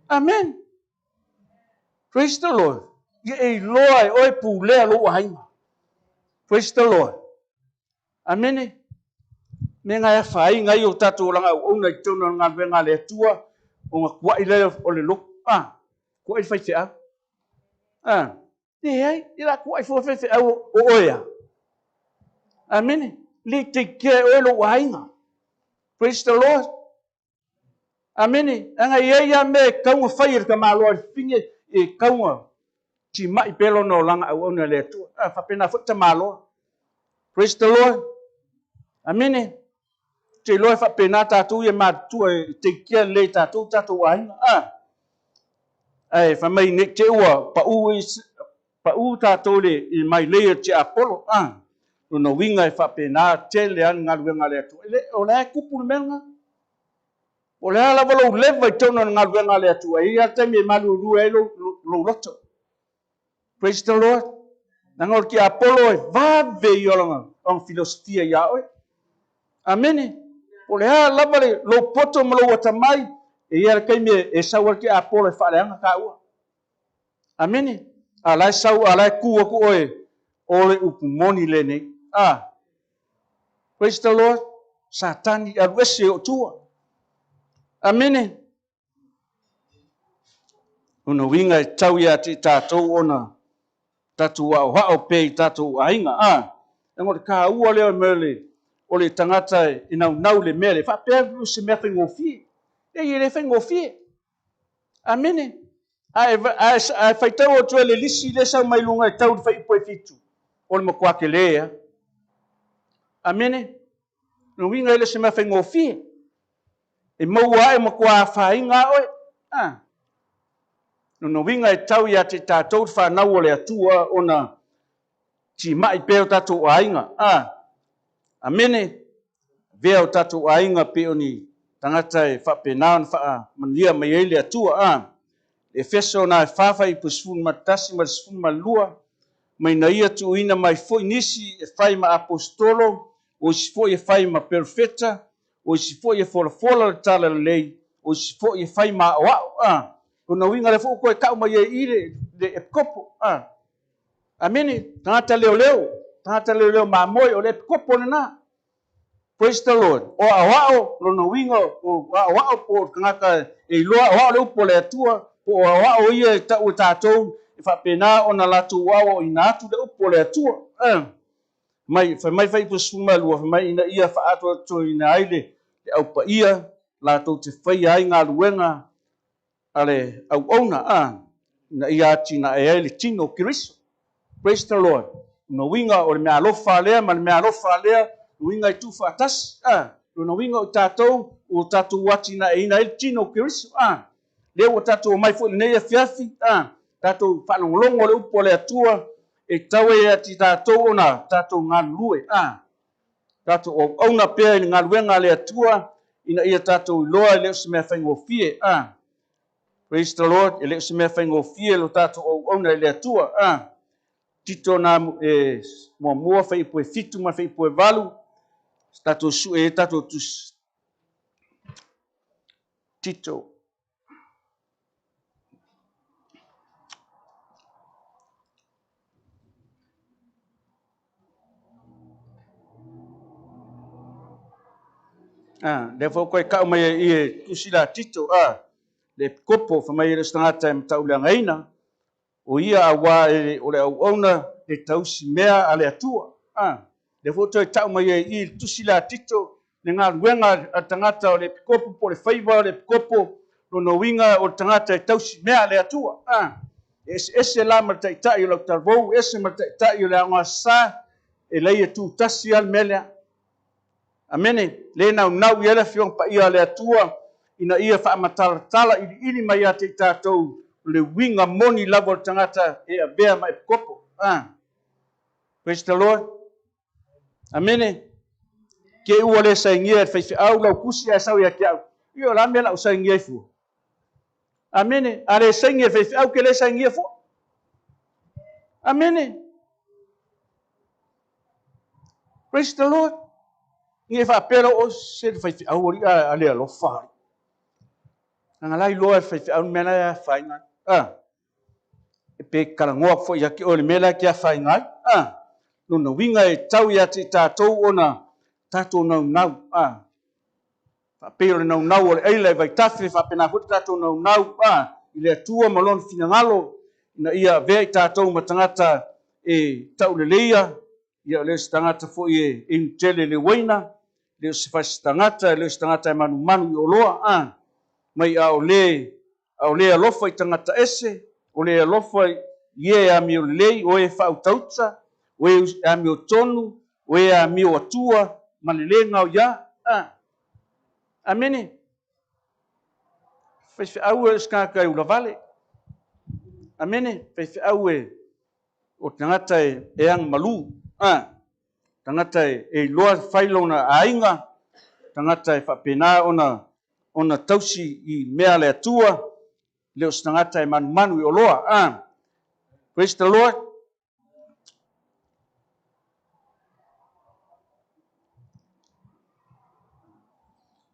Amen. Praise the Lord. Ia e iloa e oe pulea lou aiga. Praise the Lord. Amene. Me ngā afaina ai o tātou olaga auauna i totonu o le galuega a le Atua, ona kuaʻi lea o le lotu. Ah, kuaʻi le faifeau. Ah, leai, e la kuaʻi fua faifeau o oe a. Amene. Le take care e oe lou aiga. Praise the Lord. Amene. Aga i ai a mea e tatau ona fai e le tamaloa i le fafine e tatau ona timai pea lona olaga auauna i le Atua. A, faapena foi tamaloa. Praise the Lord. Amene. Te iloa e faapena tatou ia matutua e take care lelei e tatou tatou aiga. A, ae fai mai nei te ua pau pau tatou le i mai lei o le tiapolo. A, lona uiga e faapena tele lava le galuega a le Atua. E le, o la e tupu le mea lena. O le a lava lou leva i totonu o le galuega a le Atua, e i ai lava le taimi e malulu ai lou, lou loto. Praise the Lord. Leaga o le tiapolo e vave ia o lana, lana filosofia iā oe. Amene. O le a lava le lou poto ma lou atamai, e i ai le taimi e, e sau ai le tiapolo e faaleaga tāua. Amene. A la e sau, a la e kū atu oe, o le upu moni lenei. A. Praise the Lord. Satani, alu ese i ou tua. Amene. Lona uiga e tau ia te i tātou ona tatou aoao pea i tātou aiga. A, leaga o le kāua lea o le mea o le, o le tagata e naunau i le mea lea, faapea o se mea faigofie. Leai, e le faigofie. Amene. Ae, ae, ae faitau atu e le lisi lea e sau mai luga e tau i le fuaiupu e fitu, o le matua tele lava. Amene. Lona uiga e le o se mea faigofie. E maua ae matua afaina lava oe. A. Lona uiga e tau ia te tatou le fanau o le Atua ona timai pea o tatou aiga. A. Amene. Avea o tatou aiga pei o ni tagata e faapena ona faamanuia mai ai le Atua. A. Efeso na e fa fuaiupu 11 ma le 12, mai na ia tuuina mai foi nisi e fai ma aposetolo, o isi foi e fai ma perofeta, o isi foi e folafola le talalelei, o isi foi e fai ma aoao. A, lona uiga lea foi ua toe tau mai ai i i le, le epikopo. A, amene, tagata leoleo, tagata leoleo mamoe, o le epikopo lena. Praise the Lord. O aoao, lona uiga o aoao po o le tagata e iloa aoao le upu a le Atua, po o aoao ia e tau e tatou e faapena ona latou aoaoina atu le upu a le Atua. A. Mai, fai mai fuaiupu 12, fai mai ina ia faaatoatoina ai le, le Au Paia, latou te faia ai galuega a le auauna, a, ina ia atinae ai le tino o Keriso. Praise the Lord. Lona uiga o le meaalofa lea ma le meaalofa lea, lona uiga e tuufaatasi, a, lona uiga o i tatou ua tatou atinaeina ai le tino o Keriso, a. Lea ua tatou omai foi i lenei afiafi, a, tatou faalogologo le upu a le Atua, e tatau ai ia te tatou ona tatou galulue, a, tatou auauna pea i le galuega a le Atua, ina ia tatou iloa e le o se mea faigofie, a. Praise the Lord. E le o se mea faigofie lo tatou auauna i le Atua. A. Tito na e muamua fuaiupu e 7 ma le fuaiupu e 8. Tatou sue ai tatou tusi. Tito. Ah, lea foi koe kau mai i e tusi la Tito, ah, le epikopo, fa mai e le o se tagata e matauleagaina, o ia auā e o le auauna e tausi mea a le Atua. Ah, lea foi toe tau mai ai i le tusi la Tito, le galuega a le tagata o le epikopo po o le faiva o le epikopo, lona uiga o le tagata e tausi mea a le Atua. Ah, e eseese la ma le taitai o lau talavou, ese ma le taitai o le aoga sa, e leai e tutasi lava le mea lea. Amene. Le naunau i ai le Afioga Paia a le Atua ina ia faamatalatala iliili mai ia te i tatou le uiga moni lava o le tagata e avea ma epikopo. Ah. Praise the Lord. Amene. Ke ua le sainia e le faifeau lau tusi ae sau ia te au. Ia o le a mea o le a ou sainia ai fua? Amene. A le saini e le faifeau ke le sainia fua. Amene. Praise the Lord. Ni e faapea lau o se le faifeau alii a le alofa alii. Leaga la iloa e le faifeau le mea la e afaina ai. Ah. E pe talanoa atu foi ia te oe i le mea la e te afaina ai. Ah. Lona uiga e tau ia te i tatou ona tatou naunau. Ah. Faapei o le naunau o le aila i vaitafe, faapena foi le tatou naunau ah i le Atua ma Lona finagalo ina ia avea i tatou ma tagata e tauleleia, ia le o se tagata foi e inu tele i le uaina, le o se fasi tagata, le o se tagata e manumanu i oloa, a, mai a o le, a o le alofa i tagata ese, o le alofa i e amio lelei, o e faautauta, o e amiotonu, o e amio atua, ma le le gaoiā, a. Amene. Faifeau e o se tagata e ulavale. Amene. Faifeau e o tagata e, e agamalu. A, tagata e, e iloa fai lona aiga, tagata e faapena ona, ona tausi i mea a le Atua, le o se tagata e manumanu i oloa. A, praise the Lord.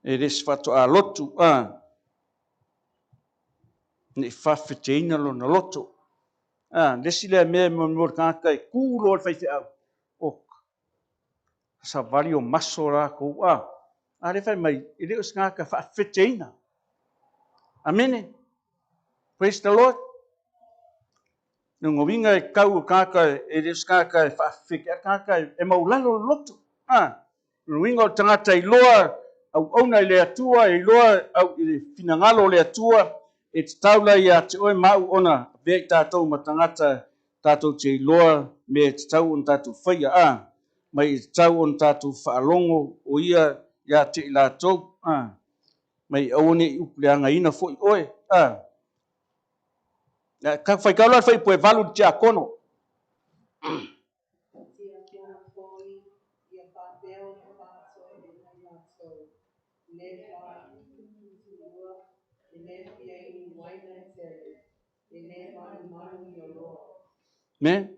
E le se faatoa lotu, a, ne i faafeteina lona loto. A, le isi lea mea e mo le tagata e kū loa le faifeau, o savali o maso lakou, a, a lea fai mai, e le o se tagata faafeteina. Amene. Praise the Lord. Lona uiga e tau o tagata, e le o se tagata e faafefeke, a o le tagata e maulalo le loto. A, lona uiga o le tagata e iloa auauna i le Atua, e iloa au i le finagalo o le Atua, e tatau la ia te oe ma au ona avea i tatou ma tagata tatou te iloa mea e tatau ona tatou faia, a, mai e tatau ona tatou faalogo o ia ia te i latou, a, mai aua ne i upuleagaina foi oe, a. Ka faitau la le fuaiupu e 8 i le tiakono. Tiakono foi ia faapea ona faatoeaina i latou, le faagutuulua, e le fia inu uaina e tele, e le manumanu i oloa. Me,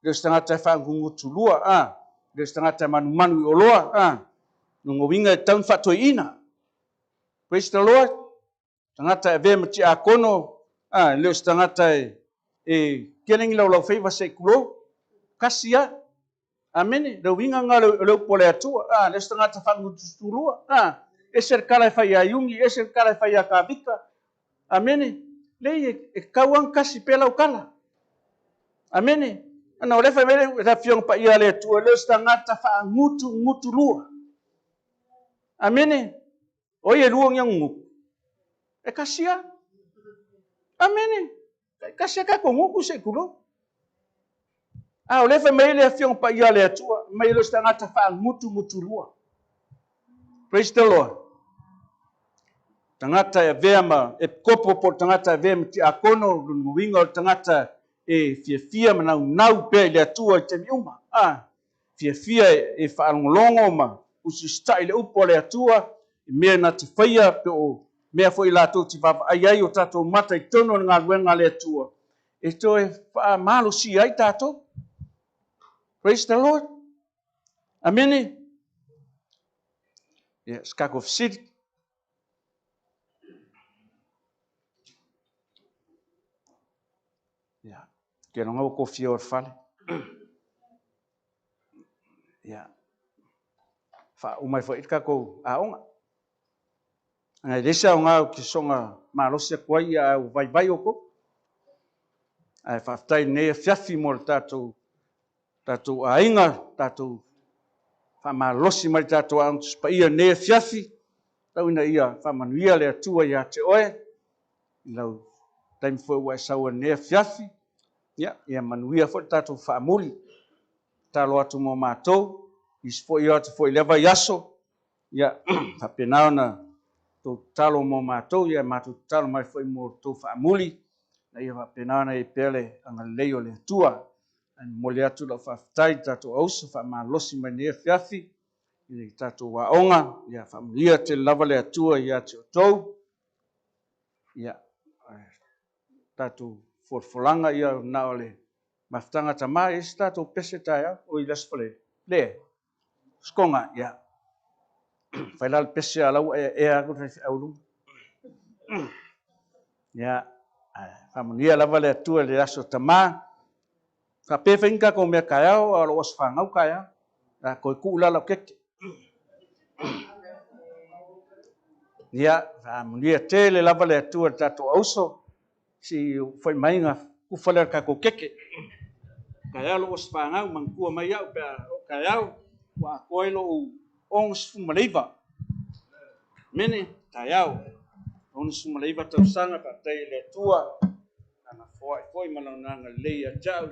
le o se tagata e faagugutulua, a, le o se tagata e manumanu i oloa, a, lona uiga e tatau ona faatoeaina. Praise the Lord. Tagata e avea ma tiakono, a, le o se tagata e, e kelegi laulau faiva se i tulou. Kasi a. Amene. Le uiga lena o le upu a le Atua. A, le o se tagata faagututulua. A, ese le tala e fai ia Iuni, ese le tala e fai ia Kavika. Amene. Leai, e, e tatau lava ona kasi pea lau tala. Amene. Ana o lea fai mai le Afioga Paia a le Atua, le o se tagata faagutugutulua. Amene. O ai e lua ni agugutu? E kasi lava. Amene. E kasi lava tatou gutu se i tulou. A o lea fai mai ai le Afioga Paia a le Atua, mai le o se tagata faagutugutulua. Praise the Lord. Tagata e avea ma epikopo po o le tagata e avea ma tiakono, lona uiga o le tagata e fiafia ma naunau pea i le Atua i taimi uma. A, fiafia e faalogologo ma usiusitai i le upu a le Atua i mea na te faia pe o mea foi latou te vaavaai ai o tatou mata i totonu o le galuega a le Atua e toe faamalosia ai tatou. Praise the Lord. Amene. Ia, se tatou fesili. Ia, ke longa ua kofia o le fale. Ia, faauma ai foi le tatou aoga. Ana e le se aoga ou te soga malosi atu ai, ia ae ua vaivai outou. Ae faafetai i lenei afiafi mo le tatou tatou aiga, tatou faamalosi mai le tatou Aoga Tusi Paia i lenei afiafi, tau ina ia faamanuia le Atua ia te oe i lau taimi foi ua e sau ai i lenei afiafi, ia, ia manuia foi le tatou faamuli. Tatalo atu mo matou, nisi foi o atu foi i lea vaiaso, ia, faapena ona tou tatalo mo matou, ia matou tatalo mai foi mo le tou faamuli, ina ia faapena ona i ai pea le agalelei o le Atua. Ae momoli atu lau faafetai i le tatou auso faamalosi mai lenei afiafi i le tatou aoga, ia faamanuia tele lava le Atua ia te outou. Ia, tatou folafolaga ia na o le mafutaga tama, e i ai se tatou pese taeao, oi le Aso Faraile, le Sikoga, ia. Fai la le pese a la ua ea atu le faifeau i luga. Ia, faamanuia lava le Atua i le aso tama. Faapea fai ni tatou mea taeao, a o lou aso fanau taeao. A toe tuu la lau keke. Ia, faamanuia tele lava le Atua i le tatou auso. Se i foi mai na kufa lea o le tatou keke. Taeao lou aso fanau, manatua mai au pe a oo taeao, ua atoa ai lou 69. Amene, taeao. 69 tausaga, faafetai i le Atua, Lana foai foi ma Lona agalelei ia te au.